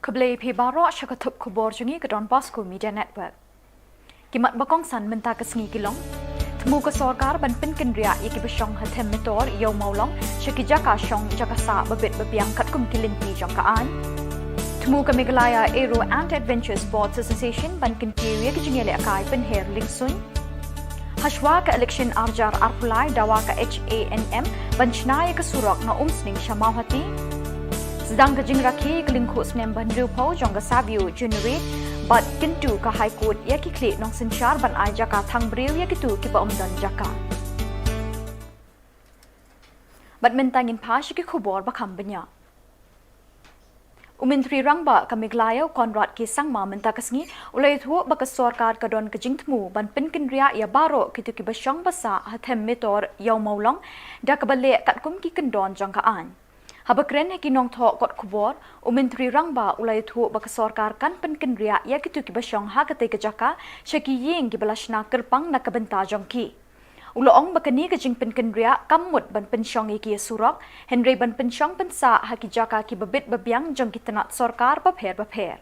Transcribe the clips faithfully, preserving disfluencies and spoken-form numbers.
Khublei phi baroh sha ka thup khubor jong ngi ka Don Bosco Media Network. Ki mat ba kongsan mynta ka sngi ki long: Thmu ka sorkar ban pynkynriah ïa ki ba shong ha Them Mitor, Ïew Mawlong sha ki jaka shong jaka sah ba bit ba biang katkum ki lynti jong ka aiñ. Thmu ka Meghalaya Aero and Adventure Sports Association ban kyntiew ïa ki jingïalehkai pynher liengsuiñ. Hashwa ka election arjar arphew lai, dawa ka H A N M ban shna ïa ka surok na Umsning sha Mawhati. Sdang ka jingrakhe ka lyngkhuh snem ba hynriewphew jong ka Savio Juniorate, bad kyntu ka High Court ïa ki khlieh nongsynshar ban ai jaka thang briew ïa kito kiba ym don jaka. Bad mynta ngin phai sha ki khubor ba kham bniah. U Myntri Rangbah ka Meghalaya u Conrad K Sangma mynta ka sngi u la ïathuh ba ka sorkar ka don ka jingthmu ban pynkynriah ïa baroh kito kiba shong ba sah ha Them Mitor, Ïew Mawlong da kaba leh katkum ki kyndon jong ka aiñ. Haba kren ha ki nongthoh kot khubor, u Myntri Rangbah u la ïathuh ba ka sorkar kan pynkynriah ïa kito kiba shong ha katei ka jaka sha ki ïing kiba la shna kyrpang na ka bynta jong ki. U la ong ba kane ka jingpynkynriah kam mut ban pynshong ïa ki surok, hynrei ban pynshong pynsah ha ki jaka kiba bit ba biang jong ki tnat sorkar bapher bapher.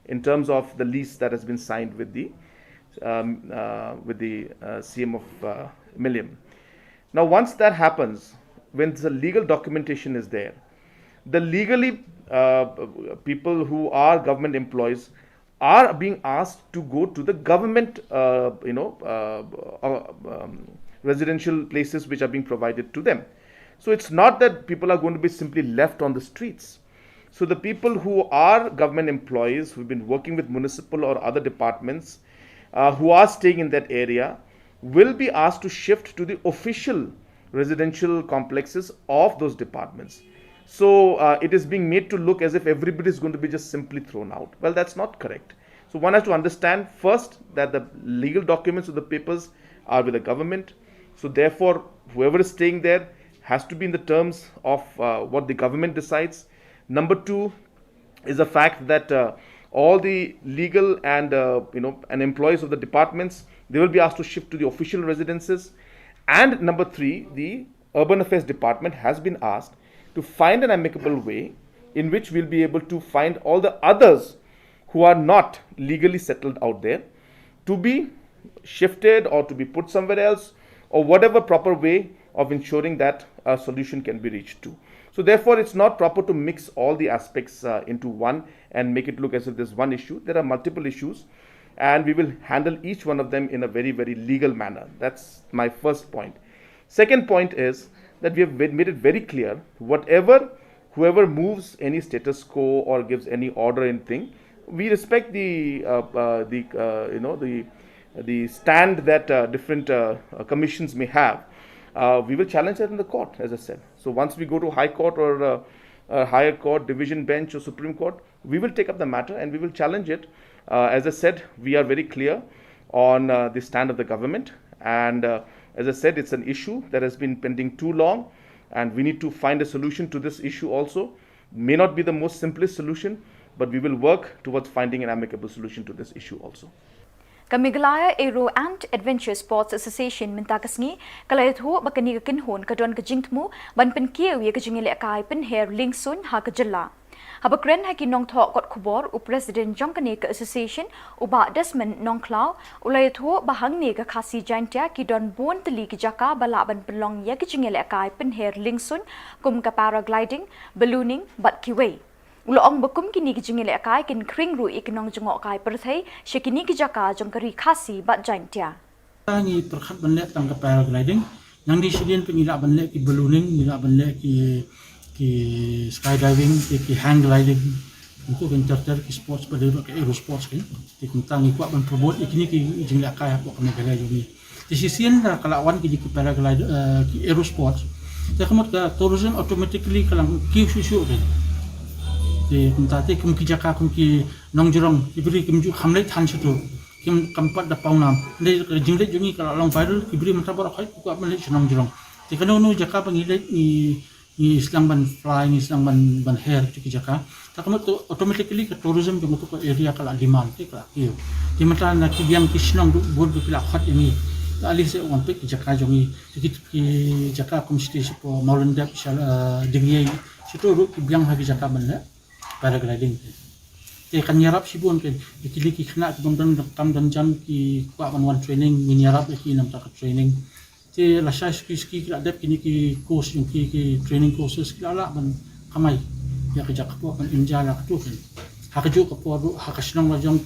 In terms of the lease that has been signed with the um, uh, with the uh, C M of uh, Mylliem. Now, once that happens, when the legal documentation is there, the legally uh, people who are government employees are being asked to go to the government, uh, you know, uh, uh, um, residential places which are being provided to them. So it's not that people are going to be simply left on the streets. So the people who are government employees who've been working with municipal or other departments uh, who are staying in that area will be asked to shift to the official residential complexes of those departments. So uh, it is being made to look as if everybody is going to be just simply thrown out. Well, that's not correct. So one has to understand first that the legal documents of the papers are with the government. So therefore, whoever is staying there has to be in the terms of uh, what the government decides. Number two is the fact that uh, all the legal and uh, you know and employees of the departments, they will be asked to shift to the official residences. And number three, the Urban Affairs Department has been asked to find an amicable way in which we'll be able to find all the others who are not legally settled out there to be shifted or to be put somewhere else, or whatever proper way of ensuring that a solution can be reached to. So therefore, it's not proper to mix all the aspects uh, into one and make it look as if there's one issue. There are multiple issues, and we will handle each one of them in a very, very legal manner. That's my first point. Second point is that we have made it very clear, whatever, whoever moves any status quo or gives any order or anything, we respect the uh, uh, the uh, you know the the stand that uh, different uh, uh, commissions may have. Uh, we will challenge that in the court, as I said. So once we go to High Court or uh, uh, Higher Court, Division Bench or Supreme Court, we will take up the matter and we will challenge it. Uh, as I said, we are very clear on uh, the stand of the government, and uh, as I said, it's an issue that has been pending too long, and we need to find a solution to this issue also. May not be the most simplest solution, but we will work towards finding an amicable solution to this issue also. Ka Meghalaya Aero and Adventure Sports Association mynta ka sngi ka la ïathuh ba kane ka kynhun ka don ka jingthmu ban pynkiew ïa ka jingïalehkai pynher liengsuiñ ha ka jylla. Haba kren ha ki nongthoh kot khubor, u President jong kane ka association, u Bah Desmond Nongkhlaw, u la ïathuh ba hangne ka Khasi Jaintia ki don bun tylli ki jaka ba lah ban pynlong ïa ki jingïalehkai pynher liengsuiñ kum ka paragliding, ballooning bad kiwei. U la ong ba kum kine ki jingïalehkai kin khring ruh ïa ki nongjngohkai pyrthei sha kine ki jaka jong ka Ri Khasi bad Jaintia. Ngi pyrkhat ban leh tang ka paragliding. Nang dei shadien pat ngi lah ban leh ki ballooning, ngi lah ban leh ki ki skydiving, ki, ki hang gliding. Ngi kwah ban ter ter ki sports ba dei ba ka aero sports kan. Te kumta ngi kwah ban promote ïa kine ki jingïalehkai hapoh ka Meghalaya jong ngi. Te shisien da ka la wan ki ki paraglide ki aero sports. Te ka mut ka tourism automatically ka la kiew shuh shuh kan. Te kumta te kum ki jaka kum ki nongjrong ki briew kim ju kham leit than shuh. Kim kam pat da pawnam. Dei ka jingleit jong ngi ka la long viral, ki briew mynta baroh khoit ki kwah ban leit sha nongjrong. Te kano kano jaka ba ngi leit ngi ngi sdang ban fly, ngi sdang ban ban her tu ki jaka. Ta ka mut automatically ka tourism jong tu ka area ka la demand te ka la kiew. Te mynta na ki biang ki shnong bun ki la khot ïa ngi. Ta ali se wan peit ki jaka jong ngi. Te ki jaka kum siti sha Mawlyndep, sha Dingiei, sha tu ruh ki biang ha ki jaka ban leh. paragliding. Te kan ïarap shibun, ki, ki, ki khynnah ki bym don kam don jam ki kwah ban wan training, ngin ïarap ïa ki namar ka training. Te lashai suki suki ki la dep kine ki course, ïa ki, ki training courses, ki la lah ban kamai ïa ka jaka por, ban im ja la katu kan. Ha kajuh ka por ruh, ha ka shnong la jong,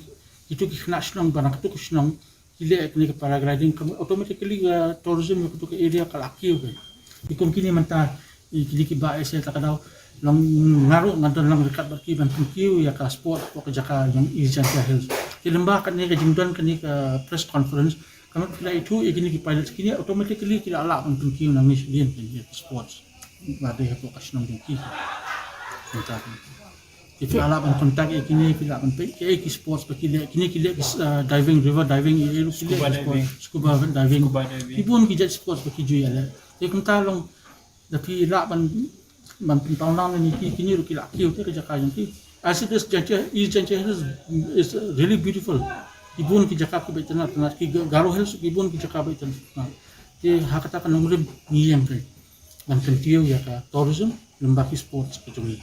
kitu ki khynnah shnong ba na katu ka shnong ki leh kine ki paragliding, kam automatically ka tourism ïa katu ka area ka la kiew kan. Ki kum kine mynta, i kine ki ba ese ta ka daw, long nga ruh nga don lang ryngkat bad ki ban pynkiew ïa ka sport hapoh ka jaka jong East Jaintia Hills. Te lyngba kane ka jingdon kane ka press conference, ka mut ki la ithuh ïa kine ki pilots, kine automatically ki la lah ban pynkiew nangne shadien kan ïa ka sports. Ba dei hapoh ka shnong jong ki. Mynta kan. Ki, phi lah ban contact ïa kine, phi lah ban peit ïa ki sports ba ki leh, kine ki leh, uh, diving, river diving, ïa, ïa, ki leh, scuba ki sports, diving. Scuba diving. Ki bun ki jait sports ba ki ju ïaleh. Te kumta long, da phi lah ban, ban pynpaw lang ïa ki, kine ruh ki lah kiew te ka jaka jong ki. As it is, Jaintia, East Jaintia Hills is, is really beautiful. Ki bun ki jaka ki ba itynnat, itynnat, ki Ga-, Garo Hills ki bun ki jaka ba itynnat. Te ha kata ka nongrim ngi ïeng kai ban kyntiew ïa ka tourism lyngba ki sports ka jong ngi.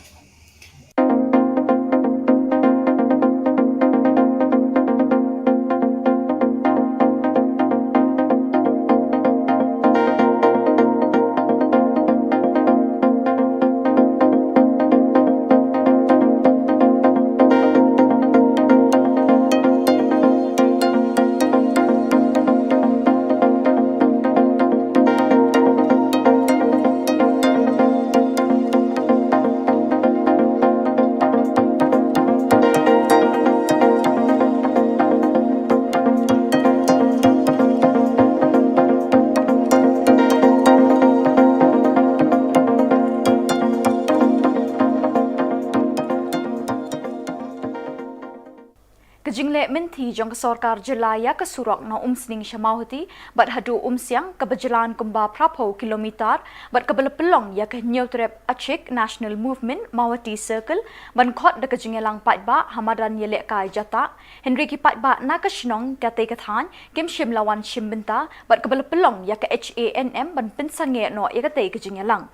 Ka jingleh mynthi jong ka sorkar jylla ïa ka surok na Umsning sha Mawhati bad haduh Umsiang kaba jlan kumba phraphew kilometer bad kaba la pynlong ïa ka Hynñiewtrep Achik National Movement Mawhati Circle ban khot da ka jingïalang paidbah ha madan ïalehkai jatah, hynrei ki paidbah na ka shnong katei ka thaiñ kim shym la wan shim bynta bad kaba la pynlong ïa ka H A N M ban pynsangeh noh ïa katei ka jingïalang.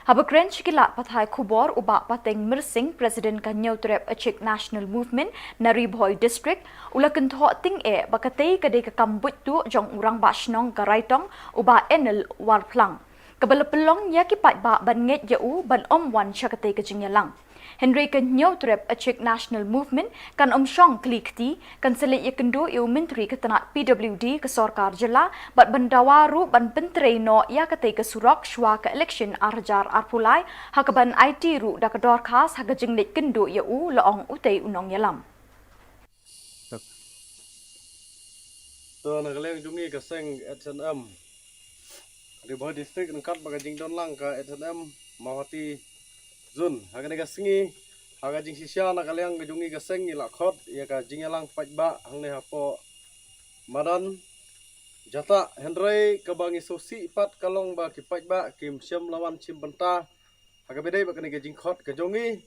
Haba kren sha ki lad pathai khubor u Bah Pateng Myrsing, President ka Hynñiewtrep Achik National Movement na Ri Bhoi District, u la kynthoh tyngeh ba katei ka dei ka kam buit tuh jong u Rangbah Shnong ka Raitong, u Bah Enel Warphlang, kaba la pynlong ïa ki paidbah ban ngeit ïa u ban ym wan sha katei ka jingïalang. Hynrei ka Hynñiewtrep Achik National Movement kan ym shong kli kti, kan sa leit ïakynduh ïa u Myntri ka tnat P W D ka sorkar jylla bad ban dawa ruh ban pyntrei noh ïa katei ka surok shuwa ka election ar hajar arphew lai, ha kaban aiti ruh da ka dorkhas ha ka jingleit kynduh ïa u, la ong utei u nongïalam. To, na ka liang jong ngi ka seng H A N M Ri Bhoi District, ryngkat bad ka jingdon lang ka H A N M Mawhati Zone, ha kane ka sngi, ha ka jingshisha na ka liang ka jong ngi ka seng ngi la khot ïa ka jingïalang paidbah hangne hapoh madan jatah, hynrei kaba ngi sngewsih pat ka long ba ki paidbah kim shym la wan shim bynta ha kaba dei bad kane ka jingkhot ka jong ngi.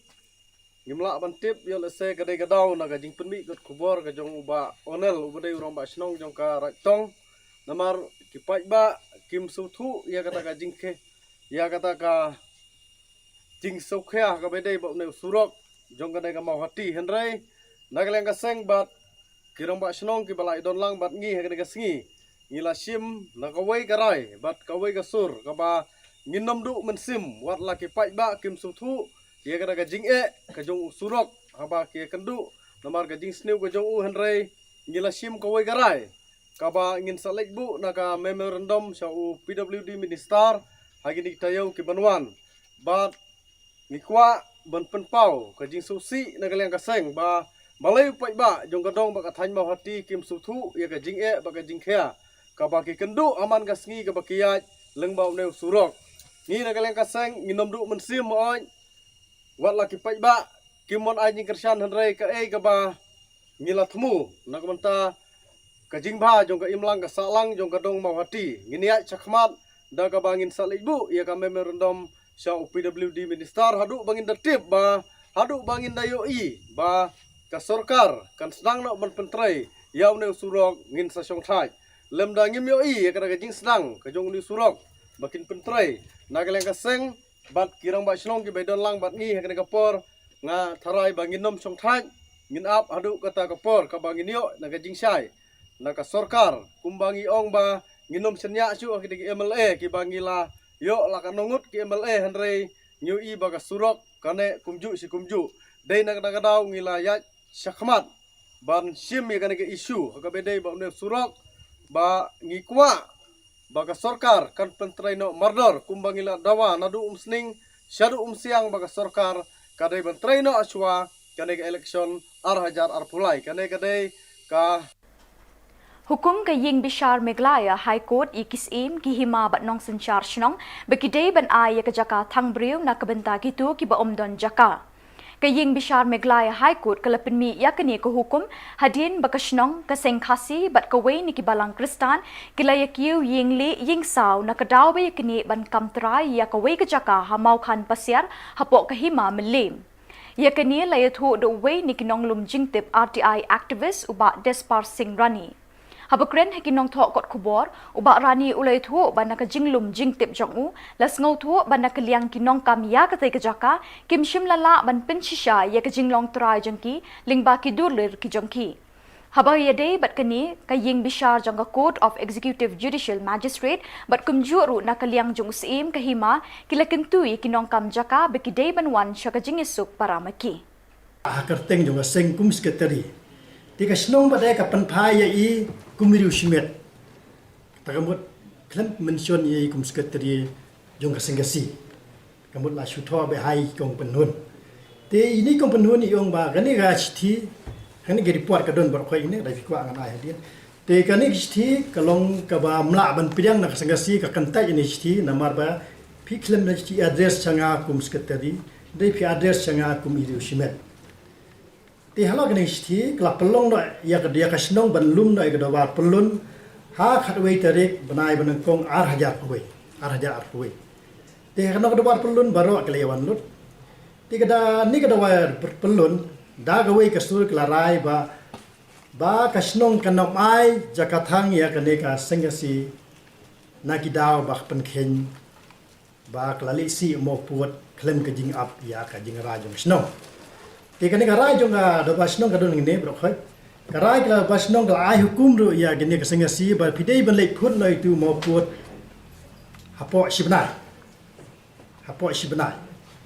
Ngim lah ban tip ïoh lehse ka dei ka daw na ka jingpynmih kot khubor ka jong u Bah Onel uba dei u Rangbah Shnong jong ka Raitong. Namar ki paidbah kim sngewthuh ïa kata ka jingkhia, ïa kata ka jingsngewkhia kaba dei bad une u surok jong kane ka Mawhati, hynrei na ka liang ka seng bad ki Rangbah Shnong kiba la ïadon lang bad ngi ha kane ka sngi, ngi la shim na kawei ka rai bad kawei ka sur kaba ngin ym duh mynsiem wat la ki paidbah kim sngewthuh ïa kata ka jingeh ka jong u surok haba ki ïakynduh namar ka jingsniew ka jong u, hynrei ngi la shim kawei ka rai kaba ngin sa leit buh na ka memorandum sha u P W D Minister ha kine ki taïew kiban wan. Bad ngi kwah ban pynpaw ka jingsngewsih na ka liang ka seng ba balei u paidbah jong ka dong bad ka thaiñ Mawhati kim sngewthuh ïa ka jingeh bad ka jingkhia kaba ki kynduh ha man ka sngi kaba ki ïaid lyngba une u surok. Ngi na ka liang ka seng ngin ym duh mynsiem mo-oin wat la ki paidbah kim mon ai jingkyrshan, hynrei kaei kaba ngi la thmu na ka bynta ka jingbha jong ka imlang ka sahlang jong ka dong Mawhati, ngin ïaid shakhmat da kaba ngin sa leit buh ïa ka memorandum sha u P W D Minister haduh ba ngin da tip ba, haduh ba ngin da ïohi ba ka sorkar kan sdang noh ban pyntrei ïa une u surok, ngin sa shongthait. Lymda ngim ïohi ïa kata ka jingsdang ka jong une u surok ba kin pyntrei, na ka liang ka seng bad ki Rangbah Shnong kiba ïadon lang bad ngi ha kane ka por, Nga tharai ba ngin ym shong thait, ngin ap haduh kata ka por kaba ngin ïoh na ka jingshai na ka sorkar, kumba ngi ong ba ngin ym shaniah shuh ha ki dei ki M L A kiba ngi la ïoh la ka nongut ki M L A, hynrei ngi ïohi ba ka surok kane kumjuh shi kumjuh. Dei na kata ka daw ngi la ïaid shakhmat ban shim ïa kane ka issue ha kaba dei ba une u surok, ba ngi kwah ba ka sorkar kan pyntrei noh mardor kumba ngi la dawa naduh umsning shaduh umsiang, ba ka sorkar ka dei ban trei noh shuwa kane ka election ar hajar arphew lai. Kane ka dei ka Hukum ka Ïing Bishar Meghalaya High Court ïa ki syiem, ki hima bad nongsynshar shnong ba ki dei ban ai ïa ka jaka thang briew na ka bynta kito kiba ym don jaka. Ka Ïing Bishar Meghalaya High Court ka la pynmih ïa kane ka hukum hadien ba ka shnong, ka seng Khasi bad kawei na ki balang Khristan ki la ïa kiew ïing lieh ïing saw na ka daw ba ïa kine ban kam trai ïa kawei ka jaka ha Mawkhan Pasiar hapoh ka hima Mylliem. Ïa kane la ïathuh da uwei na ki nonglum jingtip R T I activist, u Bah Despar Singh Rani. Haba kren ha ki nongthoh kot khubor, u Bah Rani u la ïathuh ba na ka jinglum jingtip jong u, la sngewthuh ba na ka liang ki nongkam ïa katei ka jaka kim shym la lah ban pynshisha ïa ka jinglong trai jong ki lyngba ki durlir ki jong ki. Haba ïadei bad kane, ka ïing bishar jong ka Court of Executive Judicial Magistrate bad kumjuh ruh na ka liang jong u syiem ka hima ki la kyntu ïa ki nongkam jaka ba ki dei ban wan sha ka jingïasuk para ma ki. Ha kyrteng jong ka seng kum secretary. Te ka shnong ba dei ka pynphai ïa i kum i riewshimet. Ta ka mut khlem mention ïa i kum secretary jong ka seng Khasi. Ka mut la shu thoh ba hai kong pynhun. Te ini kong pynhun i ong ba kane ka shithi, kane ka report ka don baroh khoit ine, da phi kwah ngan ai hadien. Te kane ka shithi ka long kaba mlah ban pdiang na ka seng Khasi, ka kyntait ine shithi namar ba phi khlem na shithi address sha nga kum secretary, dei phi address sha nga kum i riewshimet. Te halor kane ka shithi ka la pynlong noh ïa ka, ïa ka shnong ban lum noh ïa ka dorbar pyllun ha khatwei tarik bnai ba nyngkong ar hajar arphew wei, ar hajar arphew wei. Te ha kane ka dorbar pyllun baroh ka la ïa wan lut. Te ka da, ni ka dorbar pyllun da kawei ka sur ka la rai ba, ba ka shnong kan ym ai jaka thang ïa kane ka seng Khasi na ki daw ba ka pynkheiñ ba ka la leit sih mawpud khlem ka jingap ïa ka jingrai jong ka shnong. Te kane ka rai jong ka dorbar shnong ka don ngi ne baroh khoit. Ka rai ka la ba shnong ka la ai hukum ruh ïa kane ka seng Khasi ba phi dei ban leit phut noh itu mawpud hapoh shi bnai. Hapoh shi bnai.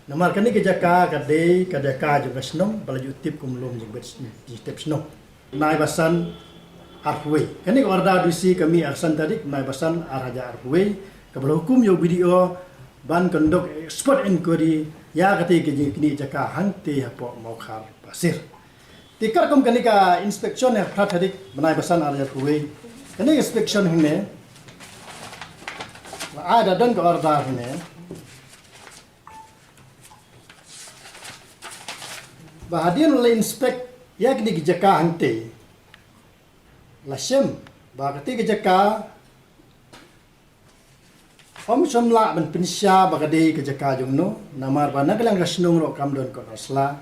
Namar kane ka jaka ka dei ka jaka jong ka shnong ba la ju tip kum lum jingbit, jingtip shnong. Bnai ba san arphew wei. Kane ka order D C ka mih ha ka san tarik bnai ba san ar hajar arphew wei. Kaba la hukum ïa u B D O ban conduct expert inquiry ïa katei ka jingknieh jaka hangtei hapoh Mawkhar Pasir. Te katkum kane ka inspection ha ka phra tarik bnai ba san ar hajar arphew wei. Kane ka inspection hangne la ai da don ka order hangne. Ba hadien la inspect ïa kine ki jaka hangtei, la shem ba katei ka jaka ym shym lah ban pynshisha ba ka dei ka jaka jong no, namar ba na ka liang ka shnong ruh kam don kot sla.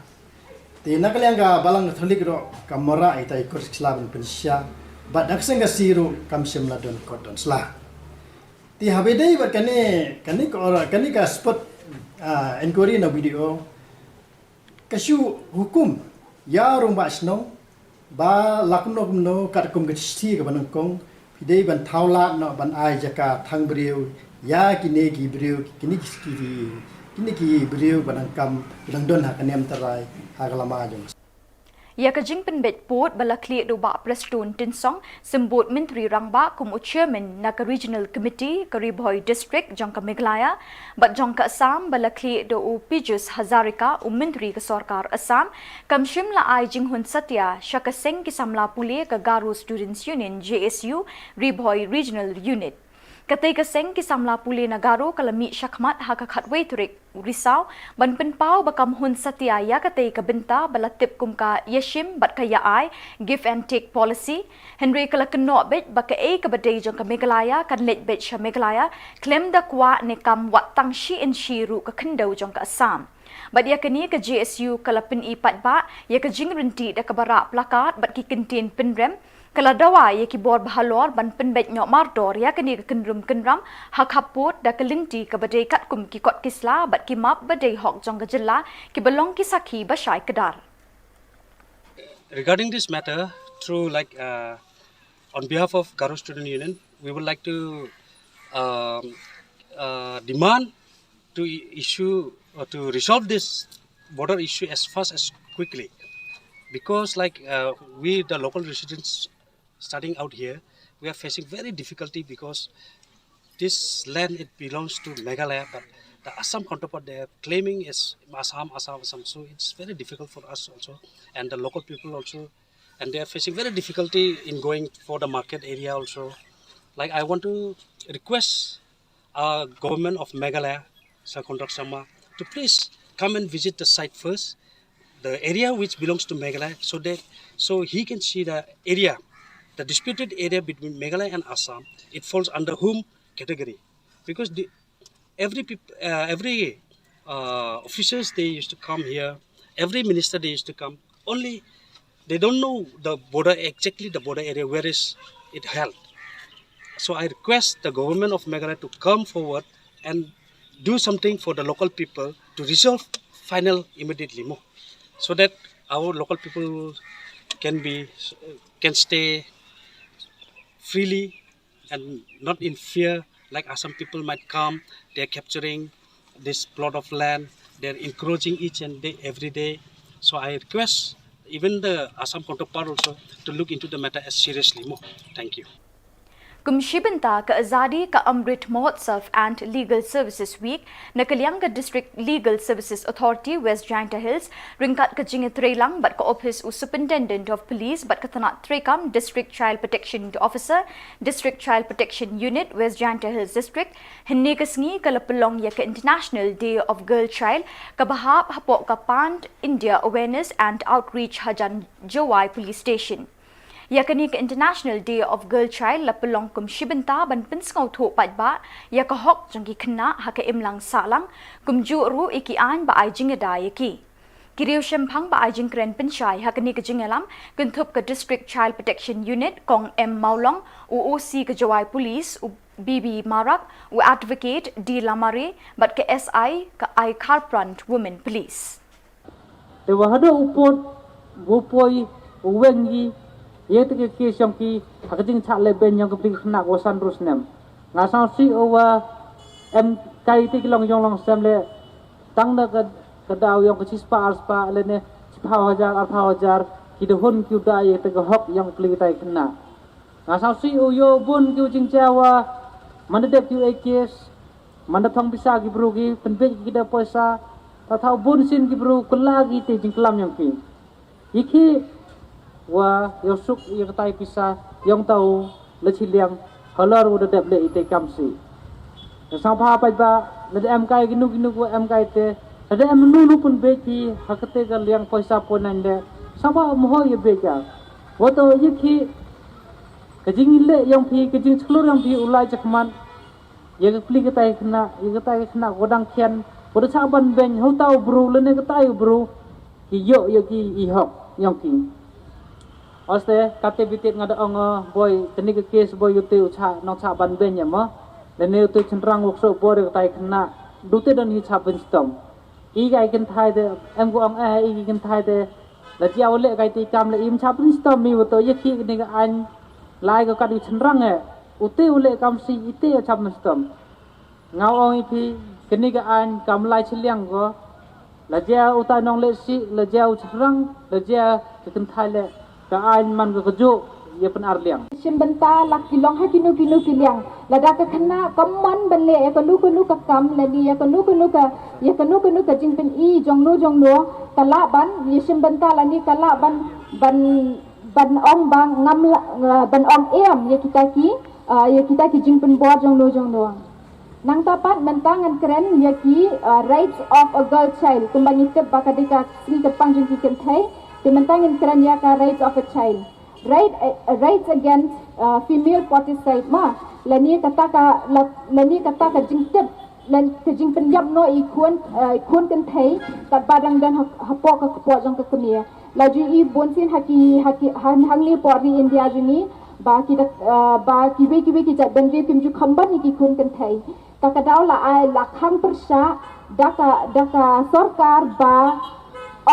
Te na ka liang ka balang Katholik ruh kam wanrah ita i kot sla ban pynshisha. Bad na ka seng Khasi ruh kam shym la don kot don sla. Te haba dei bad kane, kane ka or-, kane ka spot, ah, inquiry na B D O ka shu hukum ïa u rangbah shnong ba la kumno kumno katkum ka shithi kaba nyngkong phi dei ban thaw lad noh ban ai jaka thang briew ïa kine ki briew, kine ki, ki, kine ki briew ba nang kam, ba nang don ha ka niam trai ha ka lama jong. Ïa ka jingpynbeit pud ba la khlieh da u Bah Prestone Tynsong, Symbud Myntri Rangbah kum u Chairman na ka Regional Committee ka Ri Bhoi District jong ka Meghalaya bad jong ka Assam ba la khlieh da u Piyush Hazarika, u Myntri ka Sorkar Assam, kam shym la ai jinghun satia sha ka seng ki samla pule ka Garo Students Union, G S U, Ri Bhoi Regional Unit. Katei ka seng ki samla pule na Garo ka la mih shakhmat ha ka khatwei tarik u Risaw ban pynpaw ba kam hun satia ïa katei ka bynta ba la tip kum ka ïashim bad ka ïa-ai, give and take policy. Hynrei ka la kynnoh beit ba kaei kaba dei jong ka Meghalaya kan leit beit sha Meghalaya khlem da kwah ne kam wat tang shi inshi ruh ka khyndew jong ka Assam. Bad ïa kane ka G S U ka la pyni paidbah ïa ka jingryntih da kaba rah placard bad ki kyntien pynrem Ka la dawa ïa ki bor bahalor ban pynbeit noh mardor ïa kane ka kynrum kynram ha khappud da ka lynti kaba dei katkum ki kot ki sla bad ki map ba dei hok jong ka jylla kiba long ki sakhi ba shai kdar. Regarding this matter, through like uh, on behalf of Garo Student Union, we would like to um, uh, demand to i- issue or to resolve this border issue as fast as quickly, because like uh, we the local residents starting out here, we are facing very difficulty because this land it belongs to Meghalaya, but the Assam counterpart they are claiming is Assam, Assam, Assam. So it's very difficult for us also, and the local people also, and they are facing very difficulty in going for the market area also. Like I want to request our government of Meghalaya, Sir Conrad Sangma, to please come and visit the site first, the area which belongs to Meghalaya, so that so he can see the area, the disputed area between Meghalaya and Assam. It falls under whom category? Because the, every peop- uh, every uh, officers they used to come here, every minister they used to come. Only they don't know the border exactly the border area where is it held. So I request the government of Meghalaya to come forward and do something for the local people to resolve final immediately mo, so that our local people can be can stay freely and not in fear like Assam people might come. They're capturing this plot of land. They're encroaching each and day every day. So I request even the Assam counterpart also to look into the matter as seriously more. Thank you. Kum shi bynta ka Azadi ka Amrit Mahotsav and Legal Services Week na ka liang ka District Legal Services Authority West Jaintia Hills ryngkat ka jingïatreilang bad ka ophis u Superintendent of Police bad ka tnat treikam District Child Protection Officer, District Child Protection Unit West Jaintia Hills District, hynne ka sngi ka la pynlong ïa ka International Day of Girl Child kaba hap hapoh ka Pan India Awareness and Outreach hajan Jowai Police Station. Ïa kane ka International Day of Girl Child la pynlong kum shi bynta ban pynsngewthuh paidbah ïa ka hok jong ki khynnah ha ka imlang sahlang, kumjuh ruh ïa ki aiñ ba ai jingïada ïa ki. Ki riewshemphang ba ai jingkren pynshai ha kane ka jingïalam kynthup ka District Child Protection Unit Kong M Mawlong, u O C ka Jowai Police u B B Marak, u Advocate D Lamare bad ka S I ka I Kharpran Women Police. Te wa haduh u pud, u poi, u weng yi, ye te ke ke siang ki, ha ka jing chak le ben yang ke beli kena wa san rus nem. Nga sang si o wa, em kai te ki long yong long sem le, tang na ka, ka daw yang ke chispa arspa le ne, chipha hajar, arpha hajar, ki dehun ki uda ye te ke hok yang beli tai kena. Nga sang si o yo bun ki u jing jawa, mana dep ki u ekis, Manda thong pisa ki bru ki pynbeit ki da poisa. Ta thaw bun sin ki bru kylla ki te jingklam yong ki. Iki wa yo suk yo katai pisa yong tau le chiliang halor u da dep le ite kam si. Ka sang pha pai ba le da em kai ki nu ki nu ko em kai te. Le da em nu nu pynbeit ki ha kate ka liang poisa pon nan de. Sang pha mo ho ye beit ka. Wa to iki ka jingle yong phi ka jingchlur yong phi u lai chakman. Ïa ka pli katai khynnah, ïa katai khynnah ko dang khian, ko da chah ban beiñ, hau tau bru, lane katai bru, ki ïoh ïa ki i hok, ïong ki. Oste, kate bitit nga da ong, boi, kani ka case boi ute u chah, nong chah ban beiñ ïa mo. Lane ute chynrang wok so boi katai khynnah, dute don hi chah ban stom. I kai kynthai te, em ko ong eh, i kai kynthai te, la jia u leh kai ti kam le im chap ni stom mi wato ye ki ni ka an, lai ko kat i chenrang eh, u te u leh kam si i te chap ni stom. Ngau ong i phi, kini ka an, kam lai chiliang ko, la jia u tai nong leh si, la jia u chenrang, la jia ki kynthai leh, Ka aiñ man ka kajooh ïa pynarliang. Shim bynta la ki long ha kino kino ki liang. Lada ka khynnah ka mon ban leh ïa kano kano ka kam lane ïa kano kano ka ïa kano kano ka jingpyni jong no jong no ka lah ban ïa shim bynta lane ka lah ban ban ban ong ba ngam lah ban ong em ïa kita ki ïa kita ki jingpynbor jong no jong no. Nangta pat mynta ngan kren ïa ki rights of a girl child kumba ngi tip ba ka dei ka sngi kyrpang jong ki kynthei. Te mynta ngan kren ïa ka rights of a child. Right, rights against female particide ma lane kata ka lane kata ka jingtip lane ka jingpynïap noh i khun i khun kynthei katba dang don hapoh ka kpoh jong ka kmie. La ju i bun sien ha ki, ha ki, ha, hangne por ri India jong ngi, ba ki da, ah, ba kiwei kiwei ki jaitbynriew kim ju kham ban ïa ki khun kynthei. Ta ka daw la ai la khang pyrshah da ka, da ka sorkar ba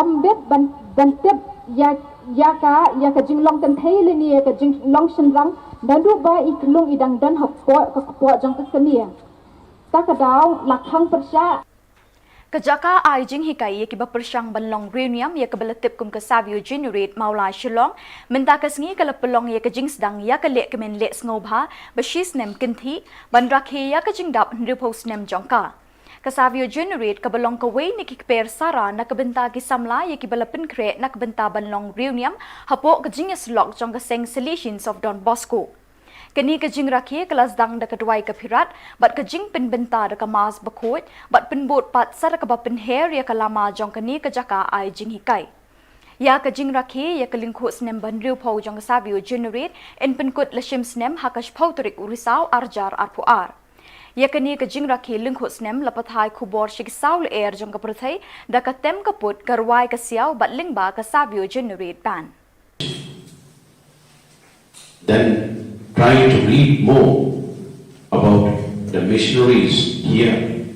ym bit ban, ban tip ïa, ïa ka, ïa ka jinglong kynthei lane ïa ka jinglong shynrang naduh ba i khlung i dang don hapoh ka kpoh jong ka kmie. Ta ka daw la khang pyrshah. Ka jaka ai jinghikai ïa kiba pyrshang ban long riewniam, ïa kaba la tip kum ka Savio Generate Mawlai Shillong, mynta ka sngi ka la pynlong ïa ka jingsdang ïa ka lehkmen leh sngewbha ba shi snem kynthih ban rakhe ïa ka jingdap hynriewphew snem jong ka. Ka Savio Generate kaba long kawei na ki kper sara na ka bynta ki samla ïa kiba la pynkhreh na ka bynta ban long riewniam hapoh ka jingïasyllok jong ka seng Salesians of Don Bosco. Kane ka jingrakhe ka la sdang da ka duwai ka phirat bad ka jingpynbynta da ka Mass bakhuid bad pynbud pat sa da kaba pynher ïa ka lama jong kane ka jaka ai jinghikai. Ïa ka jingrakhe ïa ka lyngkhuh snem ba hynriewphew jong ka Savio Generate yn pynkut la shim snem ha ka shiphew tarik u Risaw arhajar arphew ar. Ïa kane ka jingrakhe lyngkhuh snem la pathai khubor sha ki saw lyer jong ka pyrthei da ka tem ka pud, ka rwai ka siaw bad lyngba ka Savio Generate Band. Then try to read more about the missionaries here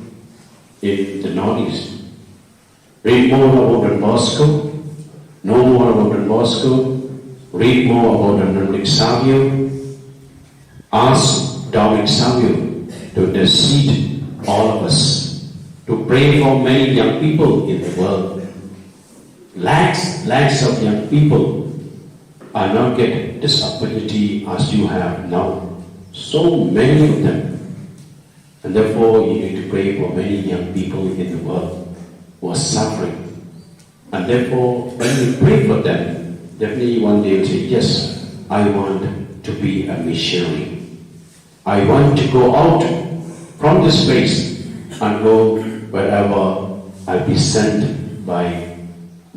in the Northeast. Read more about Don Bosco, know more about Don Bosco, read more about Don Dominic Savio. Ask Dominic Savio to intercede all of us, to pray for many young people in the world. Lakhs, lakhs of young people are not get this opportunity as you have now. So many of them. And therefore, you need to pray for many young people in the world who are suffering. And therefore, when you pray for them, definitely one day you'll say, "Yes, I want to be a missionary. I want to go out from this place and go wherever I'll be sent by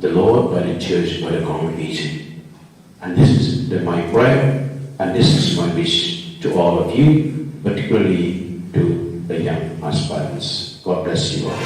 the Lord, by the church, by the congregation." And this is the, my prayer, and this is my wish to all of you, particularly to the young aspirants. God bless you all.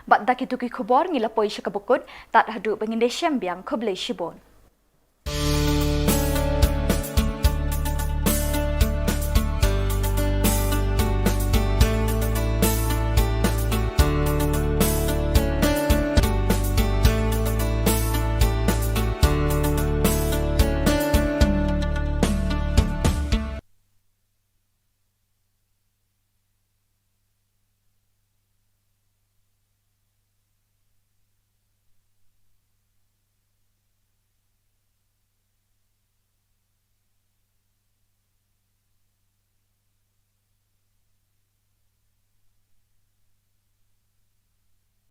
Bad da kito ki khubor ngi la poi sha kaba kut, tad haduh ba ngin da shem biang, khublei shibun.